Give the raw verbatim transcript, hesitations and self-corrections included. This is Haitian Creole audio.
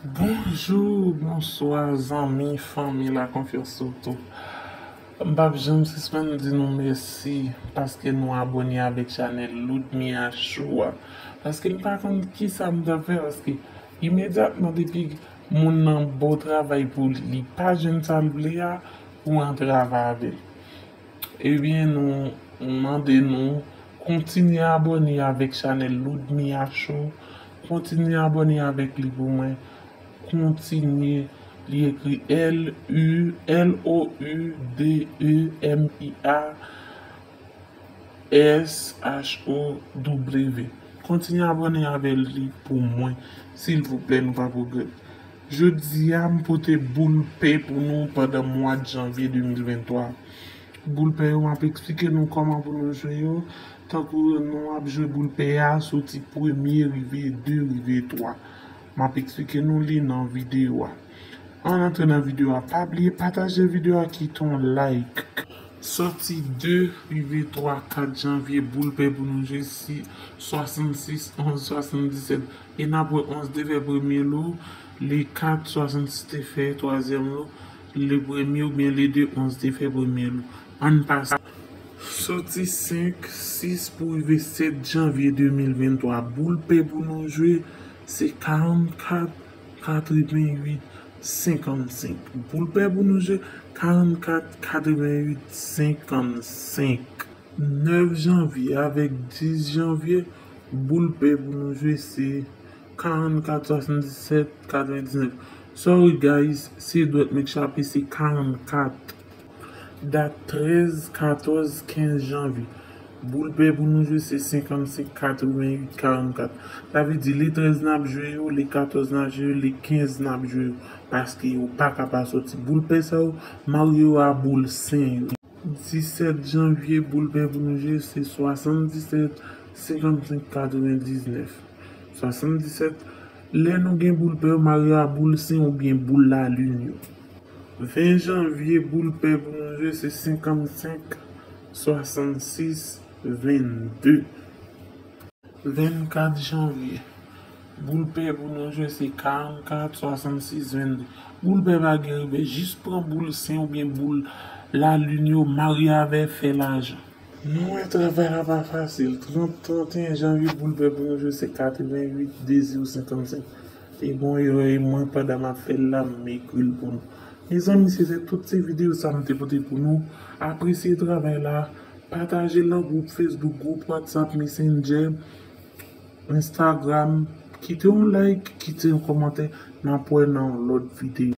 Bonjou, bonswa, zanmi, fanmi, la konfyans sou tou. M p ap janm sispann di nou mèsi paske nou abòne avèk chanèl Ludmia Show a. Paske m pa konn kisa m t ap fè, paske imedyatman depi moun nan ba w travay pou li pa jwenn sa l vle a, ou antrave avè l. Ebyen, nou mande nou kontinye abòne avèk chanèl Ludmia Show. Kontinye abòne avèk li pou mwen. Kontinye, li ekri L U, L O U D E M I A S H O W. Kontinye abòne avè li pou mwen, silvouplè, nou p ap regrèt. Jodi a, m pote boul pè pou nou pandan mwa janvye de mil venntwa. Boul pè yo, m ap eksplike nou kòman pou nou jwe yo. Tankou nou ap jwe boul pè a, soti premye rive de, rive twa. M ap eksplike nou li nan videyo a. Ann antre nan videyo a, pa bliye pataje videyo a, kite yon like. Soti de rive twa, kat janvye, boul pè pou nou jwe se swasannsis, onz, swasanndisèt. E n ap wè onz te fè premye lo, le kat, swasannsis te fè twazyèm lo, le premye oubyen le de, onz te fè premye lo. Ann pase. Soti senk, sis pou rive sèt janvye de mil venntwa, boul pè pou nou jwe se karannkat, katrevenwit, senkannsenk. Boul pè pou nou jwe karannkat, katrevenwit, senkannsenk. Nèf janvye avèk dis janvye, boul pè pou nou jwe se karannkat, swasanndisèt, katrevendiznèf. Sorry guys, se dwèt mwen k chape, se karannkat. Dat trèz, katòz, kenz janvye. Boul pè pou nou jwe se senkannsenk, katrevenwit, karannkat. Sa vle di le trèz n ap jwe yo, le katòz n ap jwe yo, le kenz n ap jwe yo. Paske yo pa ka pa soti. Boul pè sa yo, marye yo a boul sen yo. Disèt janvye, boul pè pou nou jwe se swasanndisèt, senkannsenk, katrevendiznèf. Swasanndisèt, lè nou gen boul pè yo marye a boul sen oubyen boul lalin yo. Ven janvye, boul pè pou nou jwe se senkannsenk, swasannsis, vennde. Vennkat janvye, boul pè pou nou jwe se karannkat, swasansis, vennde. Boul pè pa gen revè, jis pran boul sen oubyen boul lalin yo, marye avè, fè lajan. Nou wè travay la pa fasil. Trant, tranteyen janvye, boul pè pou nou jwe se katrevenwit, de zewo, senkannsenk. E bon, e mwen, pandan m ap fè l la, m ekri l pou nou. Mezanmi, se te tout ti videyo sa m te pote pou nou. Apresye travay la, pataje l nan gwoup Facebook, gwoup WhatsApp, Messenger, Instagram. Kite yon like, kite yon kòmantè. N ap wè nan yon lòt videyo.